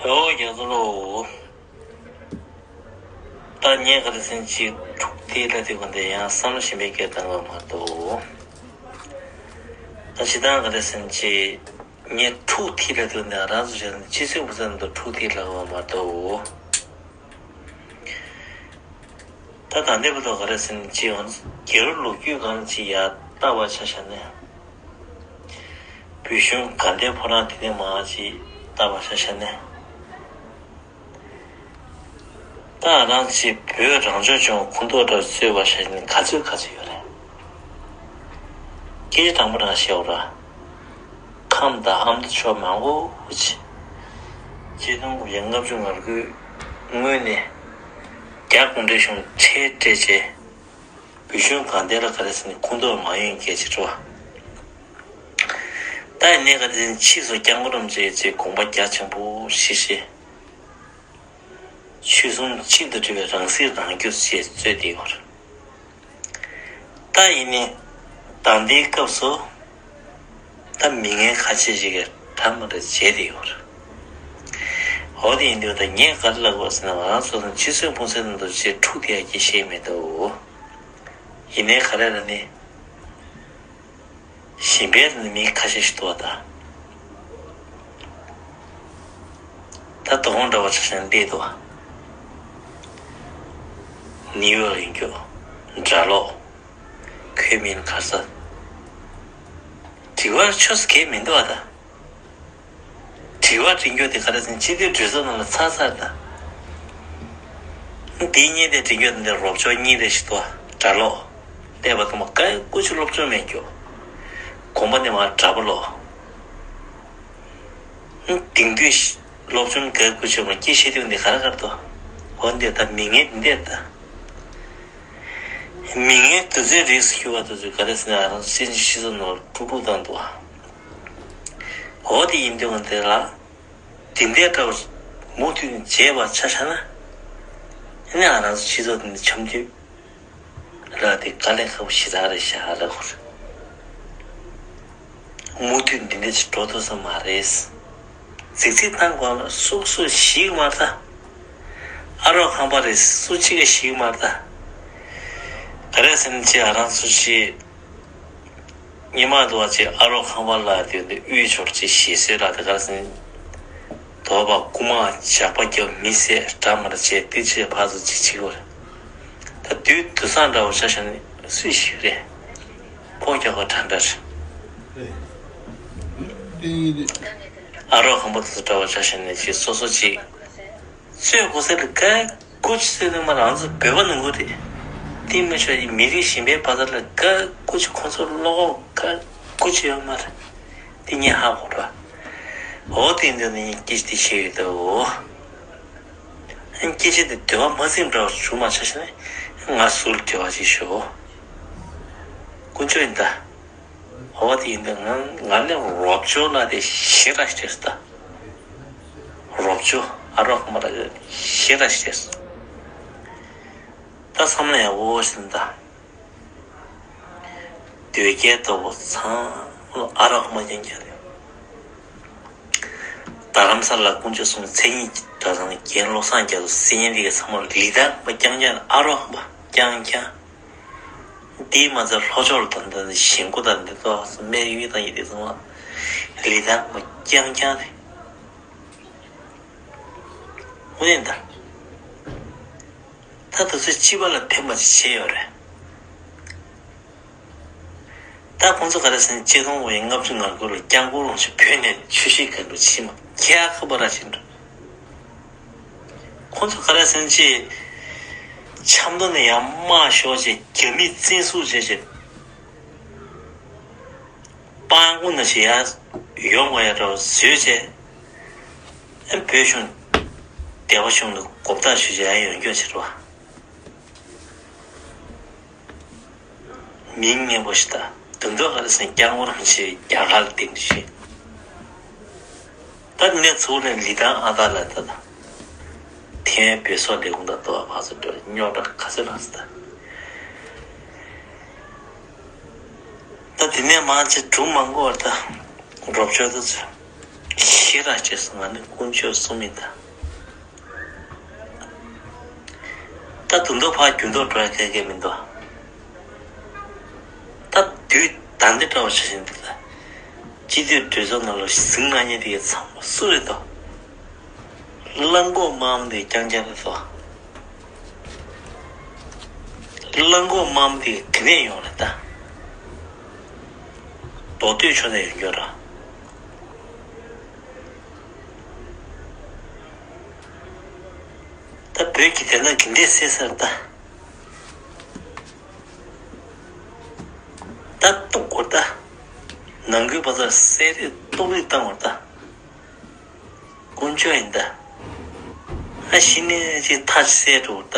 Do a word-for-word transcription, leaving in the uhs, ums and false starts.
ཨོ་རྒྱ་མཚོ་ལོ། ད་ངས་ག་རེ་ཟེར་ཅིག་འཁྲུག་ཐིག་ལ་ཐིག་པ་འདི་ཡང་བསམ་བློ་གཞན་པའི་སྐད་བཏང་བ་མ་གཏོགས། ད་ཇི་ལྟར་ག་རེ་ཟེར་ཅིག་ངས་འཁྲུག་ཐིག་ལ་ཐིག་པ་འདི་རང་ཚོ་བྱས་ན་ཕྱི་ཚུལ་བུ་ཚ་འདི་འཁྲུག་ཐིག་ལ་བ་མ་གཏོགས། ད་ད་ལྟའི་བར་དུ་ག་རེ་ཟེར་ཅིག་ཡང་རྒྱལ་ལོ་རྒྱུས་སྒང་ཅིག་ཡར་ལྟ་བ་ཆ་བཞག་ནས། བོད་གཞུང་དགའ་ལྡན་ཕོ་བྲང་དེ་ནས་མར་ཅིག་ལྟ་བ་ཆ་བཞག་ནས། ད་རང་ཅིག་བོད་རང་སྐྱོང་ལྗོངས་ཁོངས་གཏོགས་འདྲ་བཟོས་པ་ཆ་བཞག་ནས་ག་ཚོད་ག་ཚོད་ཡོད་རེད། སྐད་ཆ་དྲང་པོ་རང་བཤད་འོ་ར། ཁམས་དང་ཨ་མདོ་ཕྱོགས་མང་པོ་ཅིག་ཆིག་སྟོང་དགུ་བརྒྱ་ལྔ་བཅུ་ང་དགུའི་སྔོན་ནས་རྒྱ་གུང་ཁྲན་གཞུང་ཁྲལ་སྤྲད་རྗེས། བོད་གཞུང་དགའ་ལྡན་ལ་ག་རེ་ཟེར་ནས་ཁོངས་གཏོགས་མ་ཡོང་མཁན་ཅིག་འགྲོ་བ། ད་ཡིན་ནའི་ག་རེ་ཟེར་ནས་ཕྱིས་སུ་སྐྱབས་མགོན་རིན་པོ་ཆེ་ཡི་ཚེ་དགོངས་པ་རྒྱ་ཆེན་པོ་བཞེས་བཞེས། ཆོས་གསུམ་གཅིག་ཏུ་སྒྲིལ་བའི་རང་སྲིད་རང་སྐྱོང་ཞེས་རྩོད་བསྡད་ཡོད་རེད། ད་ཡིན་ནའི་ད་ལྟའི་སྐབས་སུ། ད་མི་ངན་ཁ་ཤས་ཤིག་གིས་ད་མ་རེད་བྱས་ཏེ་ཡོད་རེད། འོ་དེ་ཡིན་དུས་ད་ངས་ག་རེ་ལབ་དགོས་ཟེར་ན་ང་རང་ཚོ་ཚོ་ཕྱི་སྲོལ་ཕུང་སྲོལ་ནང་དུ་ཅིག་འཁྲུག་དེ་ཡ་གི་ཤེས་མེད་དོ། ཡིན་ནའི་ག་རེ་ལ་ནི། གཞན་པའི་ནི་མི་ཁ་ཤས་ཤིག་འདུག་བ་ད། ད་དོ་དགོང་འདྲ་བ་ཆ་བཞག་ན་འདི་འདུག་བ། ནིའུ་ཡོག་ཡིན་རྒྱུ། གྲྭ་ལོག་ཁོའི་མིང་ལ་ག་རེ་ཟེར། དྲི་བར་ཆོས་སུ་གལ་མི་འདུག་བ་ད། དྲི་བ་དྲི་རྒྱུ་དེ་ག་རེ་ཟེར་ན་སྤྱི་འཐུས་གྲོས་ཚོགས་ནང་ལ་ཚར་ཚར་ད། འདི་གཉིས་དེ་དྲི་རྒྱུ་དེ་འདི་རོབ་ཅོ་གཉིས་དེ་ཞིག་འདུག་བ། གྲྭ་ལོག་བསྟན་པ་དང་པོ་ག་ཀུ་ཅི་སློབ་སྦྱོང་མེད་རྒྱུ། དགོངས་པ་ནས་མར་གྲྭ་པ་ལོག་དེང་དུས་སློབ་སྦྱོང་ག་ཀུ་ཅི་མ་སྐྱེ་ཤེས་དུས་འདི་ག་རེ་ག་རེ་འདུག་འོ་འདི་ད་མི་ངན་འདི་འདི་ད། མི་ངན་དེ་ཚོའི་རིགས་སུ་གྱུར་བ་དེ་ཚོས་ག་རེ་ཟེར་ན་ང་རང་ཚོ་སྤྱི་ཚོགས་ནང་དཀྲུག་དཀྲུག་བཏང་འདུག་བ། འོ་དེ་ཡིན་དུས་འོ་དེ་ལ། དེ་འདྲའི་འདྲ་བ་མུ་མཐུད་ནས་བྱས་པ་ཆ་བཞག་ན། ཨ་ནི་ང་རང་ཚོ་སྤྱི་ཚོགས་འདི་འཆམ་མཐུན་རག་དེ་དཀའ་ལས་ཁག་པོ་ཞེ་དྲག་རེད་ཤག་ལབ་དགོས་རེད། མུ་མཐུད་འདི་འདྲ་ཞིག་འགྲོ་ཐུབ་ས་མ་རེད། རྫིག་རྫིག་བཏང་དགོས་ན་སུ་སུ་ཞིག་མ་རེད་ད། ཨ་རོགས་ཁང་པ་རེད་སུ་གཅིག་ག་ཞིག་མ་རེད་ད། ག་རེ་ཟེར་ན་ཅི་ང་རང་ཚོ་ཞིག་ཉི་མ་དུ་བ་ཅིག་ཨ་རོགས་ཁང་པ་ལ་དེ་འདི་དབུས་ཕྱོགས་ཅིག་ཞེ་སོད་ལ་དེ་ག་ཟིན། དོགས་པ་རྐུ་མ་ཇག་པ་རྒྱབ་མི་བསད་འདྲ་མ་འདྲ་བྱས་དེ་ཅིག་ཕར་ཚུར་ཅིག་བྱེད་དགོས་རེད། ད་དུས་དུས་སང་འདྲ་བོ་ཆ་བཞག་ནས་སུས་ཤེས་རེད། ཕོ་རྒྱག་པ་འདྲ་འདྲ་རེད། ཨ་རོགས་ཁང་པ་དེ་ཚོ་འདྲ་བོ་ཆ་བཞག་ནས་ཅིག་སོ་སོ་ཅིག་རྩོད་དགོས་ས་ལ་དཀའ་ཀུ་ཅི་རྩོད་ནི་མ་རང་ཚོ་བོད་པ་ནང་ཁུལ་རེད། དེ་མི་ཆོག་ཡིན་མི་རིགས་གཞན་པའི་བར་དག་ལ་དཀའ་ཀུ་ཅི་ཁོང་ཚོ་བློ་ཁོག་དཀའ་ཀུ་ཅི་ཡོད་མ་རེད། དེ་ངས་ཧ་གོ་ར། འོ་དེ་འདི་ནི་སྐད་ཆ་དེ་བཤད་ཡོད་དོ། སྐད་ཆ་དེ་འདོད་པ་མ་ཚིམ་འདྲ་བ་བྱུང་མ་ཆ་ཤེ་ན་ང་ཟུར་འབྲེལ་བ་ཅིག་ཞུ། དཀོན་མཆོག་ཡིན་ད། འོ་དེ་ཡིན་ད་ང་ང་ལས་རོབ་ཅོ་ལ་དེ་ཞེ་དྲག་ཤེས་ད། རོབ་ཅོ་ཨ་རོགས་མ་ར་ཞེ་དྲག་ཤེས། ད་བསམ་ན་ཡག་པོ་ཞིག་ད། དོལ་རྒྱལ་ལྟ་བུ་ཚང་མ་ཨ་རོགས་མ་རྐྱང་རྐྱང་རེད། རྡ་རམ་ས་ལ་དཀོན་མཆོག་གསུམ་མཚན་ཉིད་ཀྱི་གྲྭ་ཚང་རྒན་བློ་བཟང་རྒྱ་མཚོ་སེ་ཉན་དེ་ག་ཚང་མ་ལི་ཐང་མ་རྐྱང་རྐྱང་ཨ་རོགས་མ་རྐྱང་རྐྱང་། དེས་མ་ཚད་ལྷོ་ཕྱོགས་ལ་ད་ལྟ་ཞིང་སྒོ་དང་འདི་ཚོ་སྨད་ཡུལ་དང་ཡི་དེ་ཚང་མ་ལི་ཐང་མ་རྐྱང་རྐྱང་རེད། དངོས་གནས་ད། ད་དུས་ཚོད་སྤྱི་པ་ལ་ཕན་པ་ཞིག་བྱས་ཡོད་རེད། ད་ཁོང་ཚོ་ག་རེ་ཟེར་ན་ཆིག་སྟོང་དགུ་བརྒྱ་ལྔ་བཅུ་ང་དགུ་ལ་སྐྱབས་མགོན་རིན་པོ་ཆེ་བོད་ནས་ཆོས་ཞིག་ག་འགྲོ་ཕྱིན་མ་ཁྱེད་ཨ་ཁ་པ་ར་ཕྱིན་འགྲོ། ཁོང་ཚོ་ག་རེ་ཟེར་ན་ཅི། ཆབ་མདོ་ནས་ཡར་དམག་ཤོར་བྱས་རྒྱ་མི་བཙན་བཟུང་བྱས་བྱས། སྤང་གོང་ནས་ཞིག་ཡར་ཡོང་བ་ཡ་འདྲ་བ་བཟོས་བྱས། ཨ་བོད་གཞུང་སྡེ་པ་གཞུང་ལ་མགོ་བཏགས་ཞུས་བྱས་ཡར་ཡོང་རྒྱུ་བྱེད་རོགས། མིང་སྙན་པོ་ཞིག་ད་དུང་དུ་ག་རེ་ཟེར་སྐྱབས་མགོན་རིན་པོ་ཆེ་རྒྱ་གར་ལ་བསྟེན་ཞིག་ད་ནས་ཚུར་ནས་ལི་ཐང་ཨ་ད་ལ་ད་ད། ཐེ་བོད་སོག་ལས་ཁུངས་དང་ཏོ་བ་ཕག་སོ་འདྲ་རྙོག་དྲ་ག་ཚོད་རག་སི་ད། ད་དེ་ནས་མང་ཆེ་གྲུབ་མང་གོ་བར་ད་རོབ་ཆོས་ད་ཚོད། ཤེས་ར་ཅེས་སོང་ང་ནི་དཀོན་མཆོག་གསུམ་མི་ད། ད་དུང་དོ་ཕ་རྒྱུན་དུ་འགྲོ་ཡ་ག་གེ་མི་འདུག་ད་དུས་ད་འདི་འདྲ་བ་ཤེས་བཞིན་འདུག་ད་སྤྱི་འཐུས་གྲོས་ཚོགས་ནང་ལ་ཟིང་ང་ཉེ་དེ་གའི་ཚང་མ་སུ་རེད་དོ། གླང་གོག་དམར་མོ་དེ་རྐྱང་རྐྱང་རེད་དོ། གླང་གོག་དམར་མོ་དེ་ག་ནས་ཡོང་རེད་ད། མདོ་སྟོད་ཕྱོགས་ནས་ཡོང་རྒྱུ་ར། ད་བོད་ཀྱི་དེ་ན་གི་འདྲེ་སེ་སར་ད། ད་གཏུག་གོ་ད། ནང་ཁུལ་བ་ཚ་སེ་རེ་གཏུག་རེ་བཏང་བ་ད། དཀོན་མཆོག་ཡིན་ད། ཨ་ཤི་ནས་ཅི་ཐ་ཆི་སེ་འགྲོ་ད།